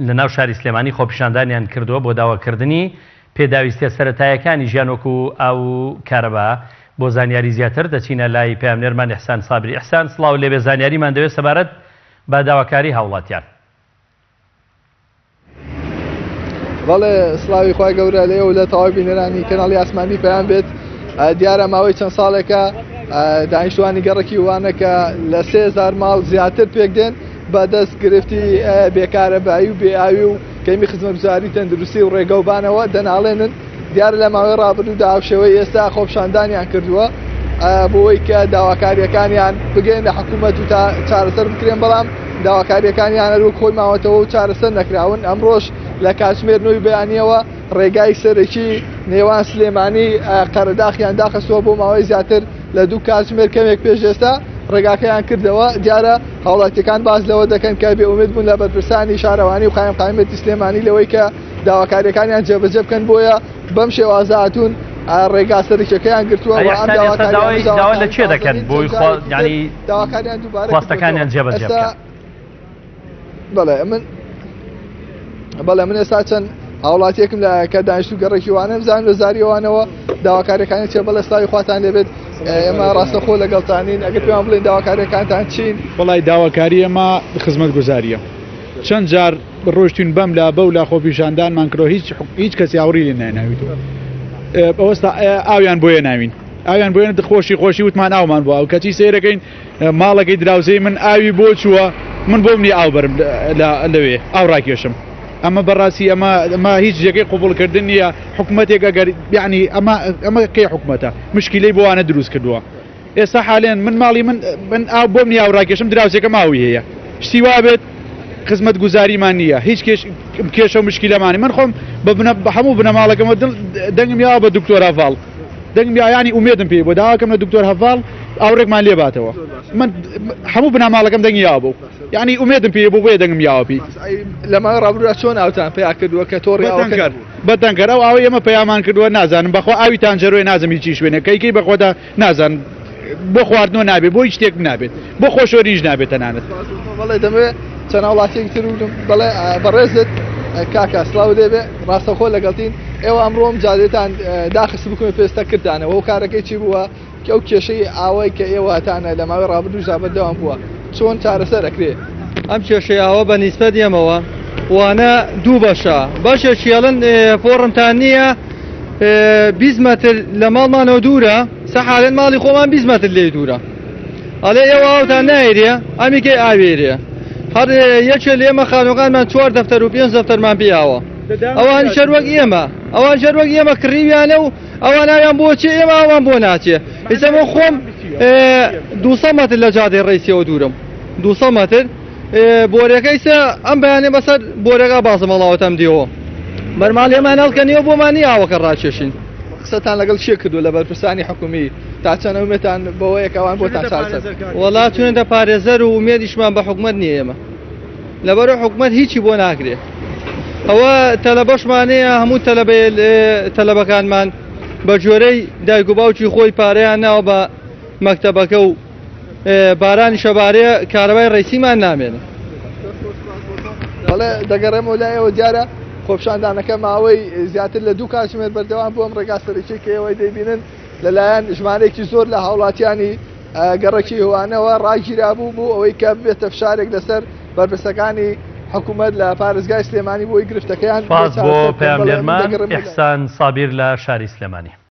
لە ناو شاری سلێمانی خۆپیشاندانیان کردووە بۆ داواکردنی پێداویستیە سەرەتایەکانی ژیان وەکو ئاو و کارەبا. بۆ زانیاری زیاتر دەچینە لای پەیامنێرمان ئیحسان سابری. ئیحسان سڵاو لێبێ زانیاریمان دەوێت سەبارەت بە داواکاری هاوڵاتیان. بەڵێ سڵاوی خوای گەورە لێ و لە تەواوی بینەرانی کەناڵی ئاسمانی پەیام بێت دیارە ماوەی چەند ساڵێکە دانیشتوانی گەڕەکی وانە کە لە 3000 ماڵ زیاتر پێک دێن بەدەست گرفتی بێکارەبایی و بێئاوی و کەمی خزمەتگوزاری تەندروستی و ڕێگەوبانەوە دەناڵێنن دیارە لە ماوەی ڕابردوودا هاوشێوەی ئێستا خۆپیشاندانیان کردووە بۆی کە داواکاریەکانیان بگەین لە حکوومەت و تا چارەسەر بکرێن بەڵام داواکاریەکانیان هەروەک خۆی ماوەتەوە و چارەسەر نەکراون ئەمڕۆژ لە کاتژمێر نۆی بەیانیەوە ڕێگای سەرەکی نێوان سلێمانی قەرەداخیان داخستووە بۆ ماوەی زیاتر لە دوو کاتژمێر کەمێک پێش ئێستا ڕێگاکەیان کردەوە دیارە هاوڵاتیەکان باس لەوە دەکەن کە بێ ئومێد بوون لە بەرپرسانی شارەوانی و قایم قایمەتی سلێمانی لەوەی کە داواکاریەکانیان جێبەجێ بکەن بۆیە بەم شێوازە هاتوون ڕێگا سەرەکیەکەیان گرتووە و ئەم داوا لە چێ دەکەن بۆی ینی داواکاریان دووبارە خواستەکانیان جێبەجێ بکەن بەڵێ من بەڵێ من ئێستا چەند هاوڵاتیەکم لە کە دانیشتو گەڕێکی وانە بزانم لە زاریەوانەوە داواکاریەکانی چێ بەڵێ سلاوی خواتان لێبێت ئێمە ڕاستەخۆ لەگەڵتانین ئەگەر پێمان بڵێن داواکاریەکانتان چین وڵی داواکاری ئێمە خزمەت گوزاریە چەند جار ڕۆشتین بەم لا بەو لا خۆپیشاندانمان کرۆ هیچ هیچ کەسی ئاوڕی لێ ناویتەوە ئەوەستا ئاویان بۆیە ناوین ئاویان بۆیە خۆشی خۆشی وتمان ئاومان بۆ ئەو کەچی سەیرەکەین ماڵەکەی دراوسێی من ئاوی بۆ چووە من بۆم نیە ئاو بەرم لەوێ ئاو ڕاکێشم ئەمە بەڕاستی ئەمە ئەمە هیچ جێگەی قوبڵکردن نییە حکوومەتێک ئەگەر یعنی ئەمە ئەمە کەی حکوومەتە مشکلەی بۆوانە دروست کردووە ئێستا حالێن من ماڵی من من ئاو بۆم نیە ئاو ڕاکێشم دراوسێکەم ئاوی هەیە شتی وابێت خزمەت گوزاریمان نییە هیچ کێش کێشە و مشکلەمانی من خۆم بە بنە بە هەموو بنەماڵەکەمە دڵ دەنگم یاوە بە دکتۆر هەڤاڵ دەنگم یا ینی ئومێدم پێی بۆ داواکەم لە دکتۆر هەڤاڵ ئاوڕێکمان لێ باتەوە من هەموو بنەماڵەکەم دەنگی یاوە بوو یعنی ئومێدم پێی بۆ بۆیە دەنگم یاوە پێی لە ماوەی ڕابردوودا چۆن ئاوتان پیا کردووە کە تۆڕی ئاوەکە بەتەنکەر بەتەنکەر ئەو ئاوەی ئێمە پەیامان کردووە نازانم بەخوا ئاوی تانجەرۆیە نازم هیچی شوێنێک کەیکەی بەخۆدا نازانم بۆ خواردنەوە نابێت بۆ هیچ شتێک نابێت بۆ خۆشۆریش نابێت تەنانەت. بەڵێ دەمەوێت چەند هاوڵاتیەکی تر وتم بەڵێ بەڕێزت کاکە سڵاو لێبێ ڕاستەخۆ لەگەڵتین ئێوە ئەمڕۆ ئەم جادێتان داخست بکوێ پێستە کردانەوە و کارەکەی چی بووە کە ئەو کێشەی ئاوای کە ئێوە هەتانە لە ماوەی ڕابردووشدا بەردەوام بووە چۆن چارەسەر ئەکرێ؟ ئەم کێشەی ئاوە بە نیسبەت ئێمەوە وانە دوو بەشە بەشێکی ئەڵێن فۆڕمتان نییە 20 مەتر لە ماڵمانەوە دوورە سەحالێن ماڵی خۆمان 20 مەتر لێی دوورە ئەڵێ ئێوە ئاوتان نایرێ ئەمیکەی ئاوێرێ هەر یەکێ لە ئێمە خانوەکانمان چوار دەفتەر و پێنج دەفتەرمان پێ ئاوە ئەوان شەر وەک ئێمە ئەوان شەر وەک ئێمە کڕیویانە و ئەوان ئاویان بۆ چێ ئێمە ئاوان بۆ ناچێ ئیستا من خۆم 200 مەتر لە جادەی ڕیسیەوە دوورم 200 مەتر بۆرەکە ئیستا ئەم بەیانە بەسەر بۆرەکە بازم هەڵاوەتەم دیەوە بەرماڵ ئێمە نەڵکەنیەوە بۆمان نییە ئاوەکە ڕاکێشین. قسەتان لەگەڵ کێ کردووە لە بەرپرسانی حکومی تا چەند ئومێدتان بەوەیە کە ئەوان بۆتان چارەسەر بکەن؟ وەڵا چوونەتە پارێزەر و ئومێدیشمان بە حکومەت نییە ئێمە لەبەرئەوە حکومەت هیچی بۆ ناکرێ ئەوە تەلەبەشمان هەیە هەموو تەلەبەکانمان بە گوێرەی دایک و باوکی خۆی پارەیان ناوە بە مەکتەبەکە و بارانی شەبارەیە کارەبای ڕیسیمان نامێنێ. بەڵێ دەگەڕێمەوە لای ئێوە دیارە خۆپیشاندانەکە ماوەی زیاتر لە دوو کاتژمێر بەردەوام بوو ئەم ڕێگا سەرەکیەی کە ئێوەی دەیبینن لەلایەن ژمارەیەکی زۆر لە هاوڵاتیانی گەڕەکی هوانەوە ڕاگیرابوو بۆ ئەوەی کە ببێتە فشارێک لەسەر بەرپرسەکانی حکوومەت لە پارێزگای سلێمانی بۆی گرفتەکەیان سوپاس بۆ پەیامنێرمان ئیحسان سابیر لە شاری سلێمانی.